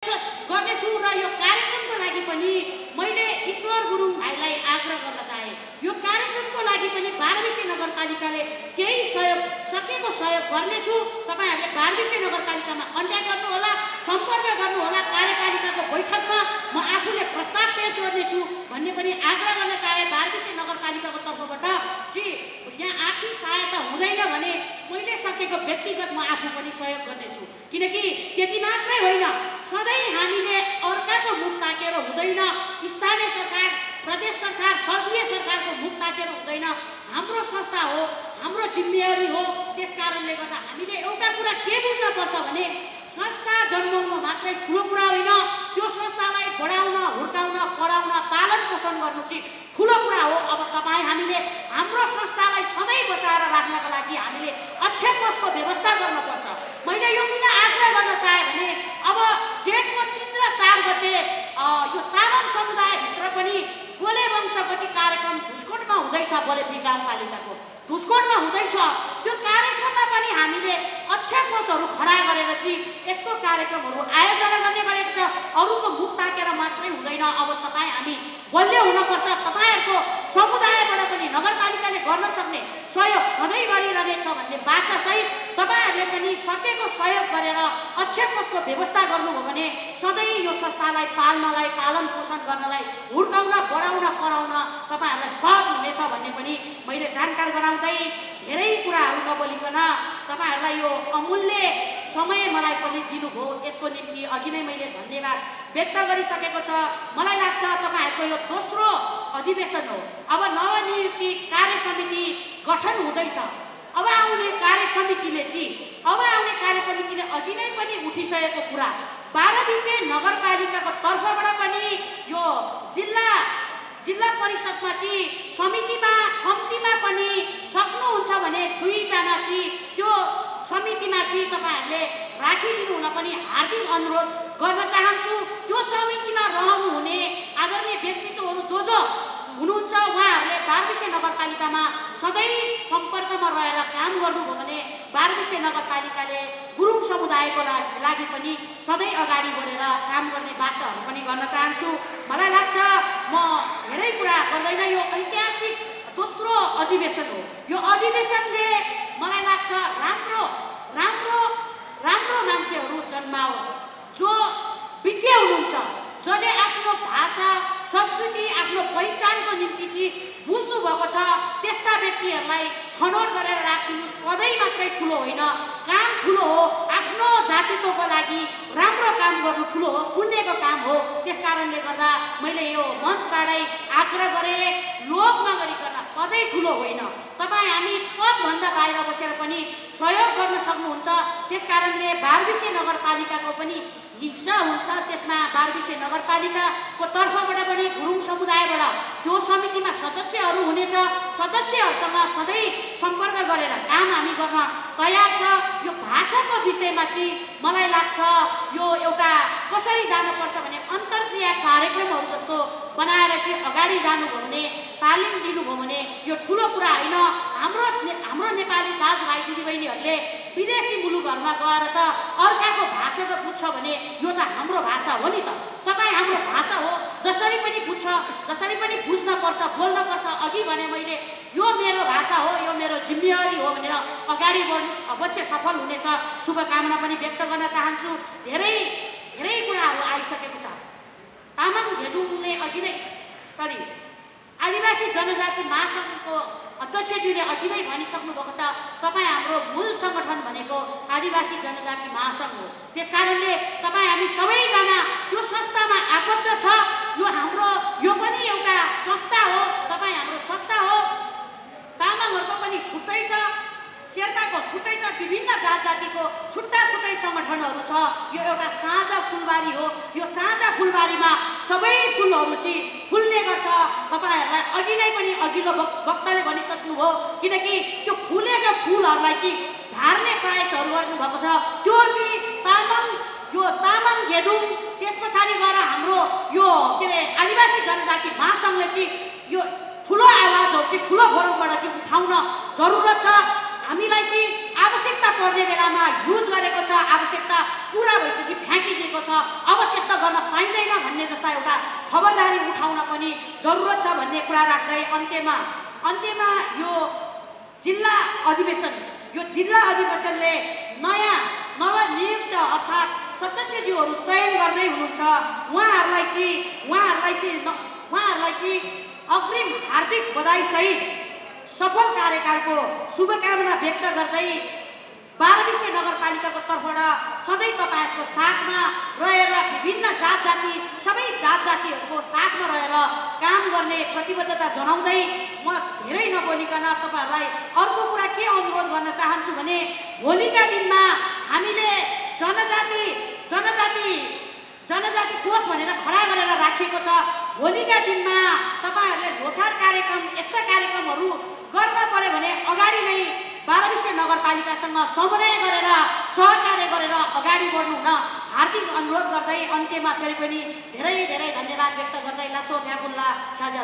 गर्नेछु र यो कार्यक्रमको लागि पनि मैले ईश्वर गुरुङ भाइलाई आग्रह गर्न चाहे। यो कार्यक्रमको लागि पनि बारबिसे नगरपालिकाले केही सकेको सहयोग गर्नेछु। तपाईहरुले बारबिसे नगरपालिकामा कन्ट्याक्ट गर्नुहोला, सम्पर्क गर्नुहोला। कार्यपालिकाको बैठकमा म आफूले प्रस्ताव पेश गर्नेछु भन्ने पनि आग्रह गर्न चाहे। बारबिसे नगरपालिकाको तर्फबाट कि यहाँ आर्थिक सहायता हुँदैन भने मैले सकेको व्यक्तिगत म आफू पनि सहयोग गर्नेछु। किनकि त्यति मात्रै होइन, सधैँ हामीले अर्काको मुख ताकेर हुँदैन। स्थानीय सरकार, प्रदेश सरकार, सर्वीय सरकारको मुख ताकेर हुँदैन। हाम्रो संस्था हो, हाम्रो जिम्मेवारी हो। त्यसकारणले गर्दा हामीले एउटा कुरा के बुझ्न पर्छ भने संस्था जन्माउनु मात्रै ठुलो कुरा होइन, त्यो संस्थालाई बढाउन, हुर्काउन, पढाउन, पालन पोषण गर्नु चाहिँ ठुलो कुरा हो। अब हामीले हाम्रो संस्थालाई सधैँ बचाएर राख्नका लागि हामीले अक्षय कोषको व्यवस्था गर्नुपर्छ। मैले यो किन आग्रह गर्न चाहे भने अब जेठको 3 र 4 गते यो तामाङ समुदायभित्र पनि गोले वंशपछि कार्यक्रम धुस्कोटमा हुँदैछ। बोलेफी गाउँपालिकाको धुस्कोटमा हुँदैछ। त्यो कार्यक्रममा पनि हामीले अक्षय कोषहरू खडा गरेर चाहिँ यस्तो कार्यक्रमहरू आयोजना गर्ने गरेको छ। अरूको मुख ताकेर मात्रै हुँदैन। अब हामी बलियो हुनुपर्छ। तपाईहरुको समुदायबाट पनि नगरपालिकाले गर्न सक्ने सहयोग सधैँ गरिरहनेछ भन्ने बाचासहित तपाईहरुले पनि सकेको सहयोग गरेर अक्षय कोषको व्यवस्था गर्नुभयो भने सधैँ यो संस्थालाई पाल्नलाई, पालन पोषण गर्नलाई, हुर्काउन, बढाउन, पढाउन तपाईहरुलाई सहज हुनेछ भन्ने पनि मैले जानकारी गराउँदै धेरै कुराहरू नबोलिकन तपाईहरुलाई यो अमूल्य समय मलाई पनि दिनुभयो। यसको निम्ति अघि नै मैले धन्यवाद व्यक्त गरिसकेको छ। मलाई लाग्छ तपाईहरुको यो दोस्रो अधिवेशन हो। अब नवनियुक्ति कार्य समिति गठन हुँदैछ। अब आउने कार्य समितिले अघि नै पनि उठिसकेको कुरा बारबिसे नगरपालिकाको तर्फबाट पनि यो जिल्ला परिषदमा चाहिँ समितिमा कम्तीमा पनि सक्नुहुन्छ भने 2 जना चाहिँ त्यो समितिमा चाहिँ तपाईहरुले राखिदिनु हुन पनि हार्दिक अनुरोध गर्न चाहन्छु। त्यो समितिमा रहनुहुने आदरणीय व्यक्तित्वहरू जो हुनुहुन्छ उहाँहरूले बारबिसे नगरपालिकामा सधैँ सम्पर्कमा रहेर काम गर्नुभयो भने बारबिसे नगरपालिकाले गुरुङ समुदायको लागि पनि सधैँ अगाडि बढेर काम गर्ने बाचाहरू पनि गर्न चाहन्छु। मलाई लाग्छ म धेरै कुरा गर्दैन। यो ऐतिहासिक दोस्रो अधिवेशन हो। यो अधिवेशनले मलाई लाग्छ राम्रो मान्छेहरू जन्माओ, जो विज्ञ हुनुहुन्छ, जसले आफ्नो भाषा, संस्कृति, आफ्नो पहिचानको निम्ति चाहिँ बुझ्नु भएको छ। त्यस्ता व्यक्तिहरूलाई छनौट गरेर राखिदिनुस्। पदै मात्रै ठुलो होइन, काम ठुलो हो। आफ्नो जातित्वको लागि राम्रो काम गर्नु ठुलो हो, पुण्यको काम हो। त्यसकारणले गर्दा मैले यो मञ्चबाटै आग्रह गरेँ, लोभ नगरिकन पदै ठुलो होइन। हामी पदभन्दा बाहिर बसेर पनि सहयोग गर्न सक्नुहुन्छ। त्यसकारणले बारबिसे नगरपालिकाको पनि हिस्सा हुन्छ। त्यसमा बारबिसे नगरपालिकाको तर्फबाट पनि गुरुङ समुदायबाट त्यो समितिमा सदस्यहरू हुनेछ। सदस्यहरूसँग सधैँ सम्पर्क गरेर काम हामी गर्न तयार छ। यो भाषाको विषयमा चाहिँ मलाई लाग्छ यो एउटा कसरी जानुपर्छ भने अन्तर्क्रिया कार्यक्रमहरू जस्तो बनाएर चाहिँ अगाडि जानुभयो भने, तालिम दिनुभयो भने यो ठुलो कुरा होइन। हाम्रो नेपाली दाजुभाइ दिदीबहिनीहरूले विदेशी मुलुकहरूमा गएर त अर्काको भाषा त बुझ्छ भने यो त हाम्रो भाषा हो नि त। तपाईँ हाम्रो भाषा हो, जसरी पनि बुझ्छ, जसरी पनि बुझ्न पर्छ, बोल्न पर्छ। अघि भने मैले यो मेरो भाषा हो, यो मेरो जिम्मेवारी हो भनेर अगाडि बढ्नुहोस्, अवश्य सफल हुनेछ। शुभकामना पनि व्यक्त गर्न चाहन्छु। धेरै कुराहरू आइसकेको छ। तामाङ घेदुङले आदिवासी जनजाति महासङ्घको अध्यक्षज्यूले अघि नै भनिसक्नु भएको छ। तपाईँ हाम्रो मूल सङ्गठन भनेको आदिवासी जनजाति महासङ्घ हो। त्यसकारणले हामी सबैजना त्यो संस्थामा आबद्ध छ। यो पनि एउटा संस्था हो। हाम्रो संस्था हो। तामाङहरूको पनि छुट्टै छ, शेर्पाको छुट्टै छ, विभिन्न जातजातिको छुट्टा सङ्गठनहरू छ। यो एउटा साझा फुलबारी हो। यो साझा फुलबारीमा सबै फुलहरू चाहिँ फुल्ने गर्छ। तपाईहरुलाई अघि नै पनि अघिल्लो वक्ताले भनिसक्नुभयो। किनकि त्यो फुलेको फुलहरूलाई चाहिँ झार्ने प्रयासहरू गर्नुभएको छ। त्यो चाहिँ तामाङ घेदुङ, त्यस पछाडि गएर हाम्रो यो आदिवासी जनजाति महासङ्घले चाहिँ यो ठुलो आवाजहरू चाहिँ ठुलो फोरमबाट चाहिँ उठाउन जरुरत छ। हामीलाई चाहिँ आवश्यकता पर्ने बेलामा युज गरेको छ, आवश्यकता पुरा भएपछि फ्याँकिदिएको छ। अब त्यस्तो गर्न पाइँदैन भन्ने जस्ता एउटा खबरदारी उठाउन पनि जरुरत छ भन्ने कुरा राख्दै अन्त्यमा यो जिल्ला अधिवेशनले नवनियुक्त अर्थात् सदस्यज्यूहरू चयन गर्दै हुनुहुन्छ। उहाँहरूलाई चाहिँ अग्रिम हार्दिक बधाईसहित सफल कार्यकालको शुभकामना व्यक्त गर्दै 12 विषय नगरपालिकाको तर्फबाट सधैँ तपाईँहरूको साथमा रहेर विभिन्न सबै जात जातिहरूको साथमा रहेर काम गर्ने प्रतिबद्धता जनाउँदै म धेरै नबोलिकन तपाईँहरूलाई अर्को कुरा के अनुरोध गर्न चाहन्छु भने भोलिका दिनमा हामीले जनजाति कोष भनेर खडा गरेर राखिएको छ। भोलिका दिनमा तपाईँहरूले ल्होसार कार्यक्रम यस्ता कार्यक्रमहरू गर्न पर्यो भने अगाडि नै 12 विषय नगरपालिकासँग समन्वय गरेर सहकार्य गरेर अगाडि बढ्नु हुन हार्दिक अनुरोध गर्दै अन्त्यमा फेरि पनि धेरै धेरै धन्यवाद व्यक्त गर्दै लासो भ्याकुल्ला साझा